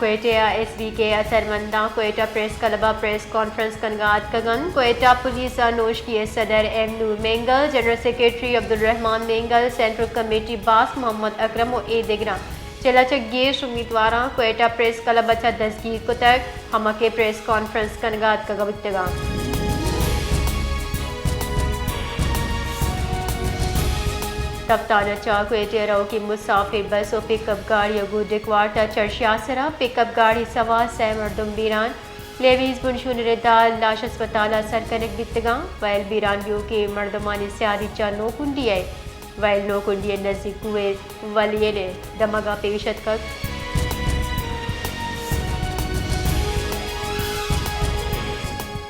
کوئٹہ ءَ S B K ءِ اترمنداں کوئٹہ پریس کلب ءَ پریس کانفرنس کنگ ءَ اتکگ انت۔ کوئٹہ پولیس ءِ نوشکی ءِ صدر M Noor Mengal, general secretary Abdulrahman Mengal, central committee باسک محمد اکرم ءُ اے دگراں چہ لچہ گیش امیدواراں کوئٹہ پریس کلب ءَ چہ دزگیر کتگ، ہمک ءَ پریس کانفرنس کنگ ءَ اتکگ بوتگ انت۔ کپتان ءَ چہ کوئٹہ ءَ روکی مسافر بس ءُ پک اپ گاڑی ءَ گوں ڈکوارٹ ءَ چرشی ءِ سرا پک اپ گاڑی سوار سئے مردم بیران، لیویز بنشون ءِ ردا لاش اسپتال ءَ سر کنگ بیتگاں، ویل بیران بیوکیں مردمانی سیادی چہ نوکنڈی ءَ ویل نوکنڈی ءِ نزیک کوہ ولیل ءِ دمگ ءَ پیش اتکگ۔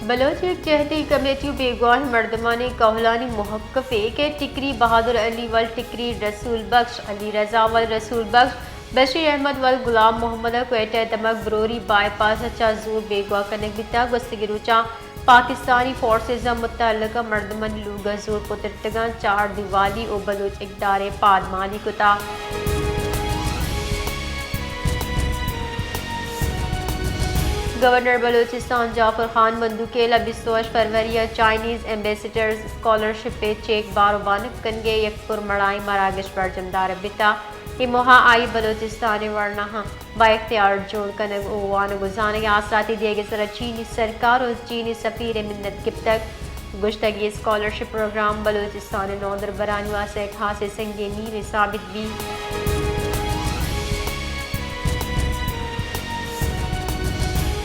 بلوچ یکجہتی کمیٹی ءُ بیگواہیں مردمانی کہولانی محققے کہ ٹکری بہادر علی ول ٹکری رسول بخش، علی رضا ول رسول بخش، بشیر احمد ول غلام محمد ءَ کوئٹہ ءِ دمگ بروری بائی پاس ءَ چہ زور بیگواہ کنگ بیتگ، گوستگیں روچاں پاکستانی فورسز ءَ متعلقہ مردمانی لوگ ءَ زور پترتگاں، چار دیوالی ءُ بلوچ اقدار ءَ پادمانی کتا۔ گورنر بلوچستان جعفر خان بندوکیل ءَ بیست ءُ ہشت فروری ءَ چائنیز ایمبیسیڈرز اسکالرشپ ءِ چیک بار ءُ وانگ کنگ ءِ یک پرمڑائیں مراگش برجم دارگ بیتا۔ اے موہ ءَ آئی بلوچستان ءِ ورناہاں با اختیار جوڑ کنگ ءُ وانگ ءُ زانگ ءِ آسراتی دیگ ءِ سرا چینی سرکار ءُ چینی سفیر ءِ منت گپتگ۔ گوشتگ، اے اسکالرشپ پروگرام بلوچستان ءِ نودربرانی واستہ یک ہاسیں سنگینی ثابت بیت۔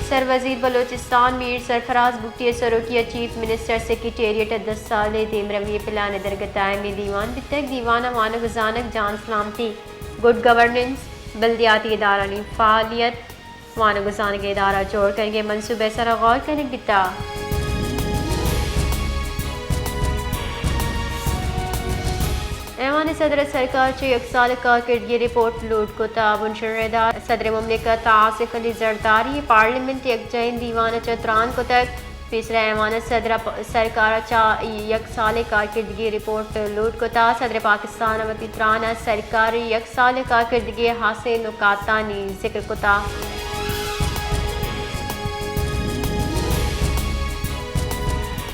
سروزیر بلوچستان میر سرفراز بگٹی ءِ سروکی ءَ چیف منسٹر سیکرٹریٹ ءِ دہ سالیں دیمروی ءِ پلان ءِ درگت ءَ اہمیں دیوان بیتگ۔ دیوان ءَ وانگ ءُ زانگ، جان سلامتی، گڈ گورننس، بلدیاتی ادارہانی فعالیت، وانگ ءُ زانگ ءِ ادارہ جوڑ کنگ ءِ منصوبہ ءِ سرا غور کنگ بیتا۔ ایوان صدر ءَ سرکار ءَ چہ یک سال ءِ کارکردگی رپورٹ لوٹ کتا۔ بنشون ءِ ردا صدر مملکت آصف علی زرداری ءَ پارلیمنٹ ءِ یکجاہیں دیوان ءَ چہ تران کتگ۔ پیسرا ایوان ءَ صدر ءَ پ-، سرکار ءَ چہ یک سال ءِ کارکردگی رپورٹ لوٹ کتا۔ صدر پاکستان ءَ وتی تران ءَ سرکار ءِ یک سال ءِ کارکردگی ءِ ہاسیں نکاتانی ذکر کتا۔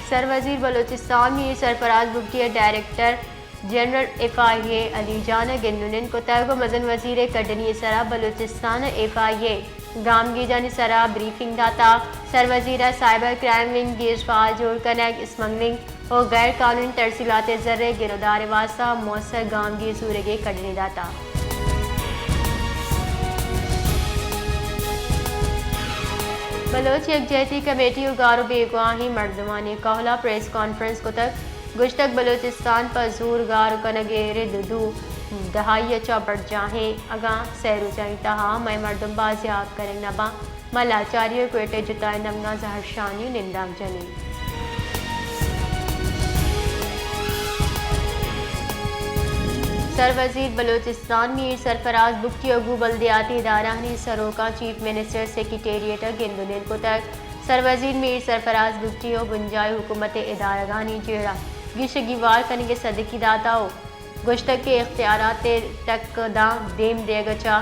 سروزیر بلوچستان میر سرفراز بگٹی ءَ ڈائریکٹر جنرل ایف آئی اے علی جان ءَ گند ءُ نند کتگ ءُ مزن وزیر ءِ کڈنی ءِ سرا بلوچستان ءِ ایف آئی اے گامگیجانی سرا بریفنگ داتا۔ سروزیر ءَ سائبر کرائم ونگ گیش فعال جوڑ کنگ، اسمگلنگ ءُ غیر قانونی ترسیلات ءِ زر ءِ گر ءُ دار ءِ واستہ موثر گامگیج زورگ ءِ کڈنی داتا۔ بلوچ یکجہتی کمیٹی ءَ گار ءُ بیگواہیں مردمانی کہول ءَ پریس کانفرنس کتگ۔ گوشتگ، بلوچستان پہ زور گار کنگ ءِ رد دو دہائی ءَ چہ برجاہ ایں۔ اگاں سئے روچانی تہا مئے مردم بازیاب کنگ نہ باں، ما لاچاری ءُ کوئٹہ ءِ جتائیں دمگاں زہرشانی ءُ ننداگ جنیں۔ سروزیر بلوچستان میر سرفراز بگٹی ءَ گوں بلدیاتی ادارہانی سروکاں چیف منسٹر سیکرٹریٹ ءَ گند ءُ نند کتگ۔ سروزیر میر سرفراز بگٹی ءَ بنجاہی حکومت ءِ ادارگانی جیڑہ گیش ءُ گیوار کنگ ءِ سدکی داتا ءُ گوشتگ کہ اختیارات ءِ ٹک داں دیم دیگ ءَ چہ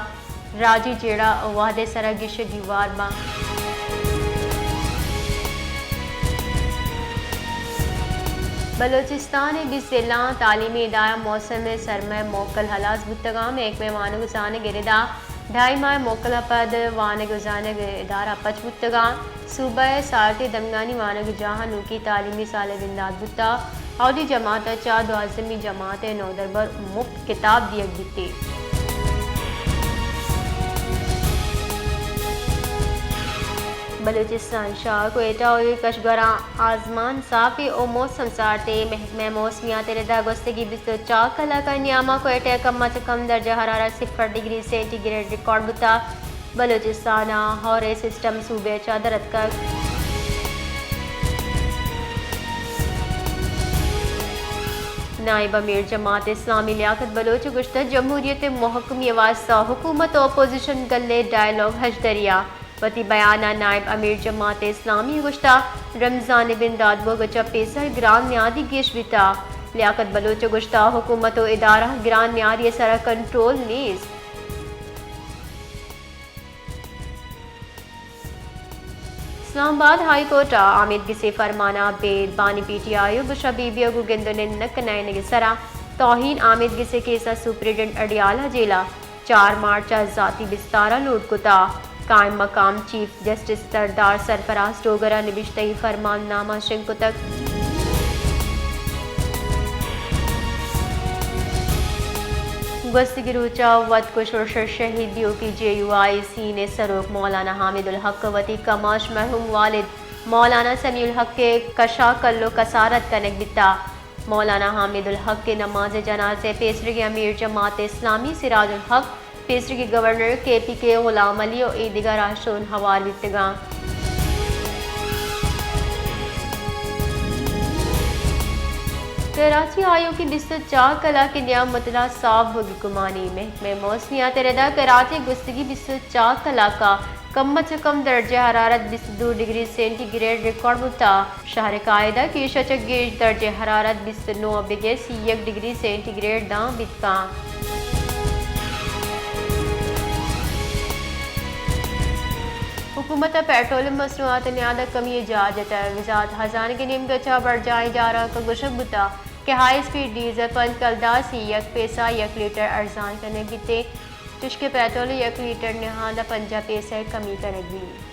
راجی جیڑہ وہد ءِ سرا گیش ءُ گیوار باں۔ بلوچستان ءِ بیست ضلعاں تعلیمی ادارہ موسم سرما ءِ موکل ہلاس بوتگاں۔ محکمہ وانگ ءُ زانگ ءِ ردا ڈھائی ماہ ءِ موکل ءَ پد وانگ ءُ زانگ ءِ ادارہ پچ بوتگاں۔ صوبہ ءِ سارتی دمگانی وانگجاہاں نوکی تعلیمی سال ءِ بندات بوتگ۔ اولی جماعت ءَ چہ دوازدہمی جماعت ءِ نودربر مپت کتاب دیگ بیت۔ بلوچستان شہر کوئٹہ ءُ کشگوراں آزمان صافیں ءُ موسم سارتیں۔ محکمہ موسمیات ءِ ردا گوستگیں بیست ءُ چار کلاکانی نیاما کوئٹہ ءَ کم ءَ چہ کم درجہ حرارت صفر ڈگری سینٹی گریڈ ریکارڈ بوتگ۔ بلوچستان ءَ ہور ءِ سسٹم صوبہ ءَ چہ در اتکگ۔ نائب امیر جماعت اسلامی لیاقت بلوچ ءَ گوشتگ، جمہوریت ءِ مہکمی ءِ واستہ حکومت ءُ اپوزیشن گل ءِ ڈائیلاگ ہژدری ءَ۔ وتی بیان ءَ نائب امیر جماعت اسلامی ءَ گوشتگ، رمضان ءِ بندات بوگ ءَ چہ پیسر گران نیادی گیش بیتگ۔ لیاقت بلوچ ءَ گوشتگ، حکومت ءُ ادارہ گران نیادی ءِ سرا کنٹرول نیست۔ اسلام آباد ہائی کورٹ ء آمید گس ء فرمان ء بید بانی پی ٹی آئی ء گوشا بی بی ء گوں گند ء نند نہ کنائینگ ء سرا توہین آمید گس ء کیس ء سپرنٹنڈنٹ اڈیالہ جیل ء چار مارچ ء ذاتی بستار ء لوٹ کتا۔ قائم مقام چیف جسٹس سردار سرفراز ڈوگر ء نبشتہی فرمان نامہ شنگ کتگ۔ گوستگیں روچ ء وت کش ء شہید بیوکی جے یو آئی سین ء سروک مولانا حامد الحق ء وتی کماش مرحوم والد مولانا سمیع الحق ء کشا کل ء کسارت کنگ بیتا۔ مولانا حامد الحق ء نماز جنازہ ء پیسریگیں امیر جماعت اسلامی سراج الحق، پیسریگیں گورنر کے پی کے غلام علی ء اے دگہ راہشون ہوار بیتگاں۔ کراچی ء آیوکیں بیست ء چار کلاک ء نیام مطلع صاف بوگی گمانی۔ محکمہ موسمیات ء ردا کراچی ء گوستگی بیست ء چار کلاک ء کم ء چہ کم درجہ حرارت بیست ء دو ڈگری سینٹی گریڈ ریکارڈ بوتا۔ شہر قائد ء گیش ء چہ گیش درجہ حرارت بیست ء نو ء بگر سی یک ڈگری سینٹی گریڈ داں بیتکاں۔ حکومت ء پیٹرولیم مصنوعات ء نیاد ء کمی ء جاہ جتگ۔ وزارت خزانگ ء نیمگ ء چہ برجاہیں جارانکاں گوشگ بوتگ کہ ہائی اسپیڈ ڈیزل پنچ کلدار سی یک پیسہ یک لیٹر ارزان کنگ بیت، چشکہ پیٹرول ء یک لیٹر نہاند ء پنجاہ پیسہ ء کمی کنگ بیت۔